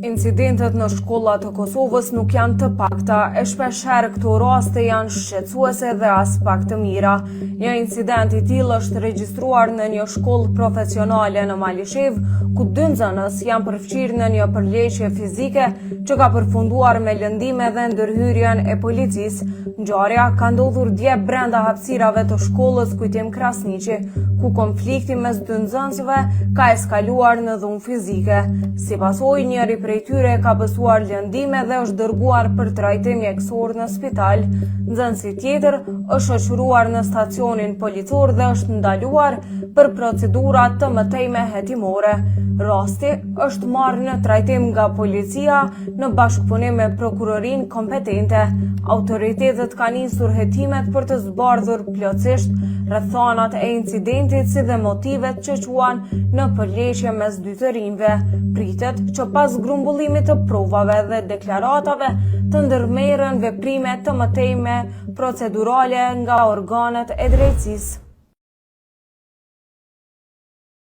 Incidentet në shkolla të Kosovës nuk janë të pakta, e shpeshherë këto raste janë shqetësuese dhe aspak të mira. Një incident i tillë është regjistruar në një shkollë profesionale në Malishevë, ku dy nxënës janë përfshirë në një përleshje fizike që ka përfunduar me lëndime dhe ndërhyrjen e policisë. Ngjarja ka ndodhur dje brenda hapësirave të shkollës Kujtim Krasniqi, ku konflikti mes dy nxënësve ka eskaluar në dhunë fizike. Si pasojë, njëri prej tyre ka pësuar lëndime dhe është dërguar për trajtim mjekësor në spital. Nxënësi tjetër është shoqëruar në stacionin policor dhe është ndaluar për procedura të mëtejme hetimore. Rasti është marrë në trajtim nga policia në bashkëpunim me prokurorinë kompetente. Autoritetet kanë nisur hetimet për të zbardhur plotësisht rrethanat e incidentit si dhe motivet që çuan në përleshje mes dy të rinjve. Pritet që pas grumbullimit të provave dhe deklaratave të ndërmerren veprime të mëtejme procedurale nga organet e drejtësisë.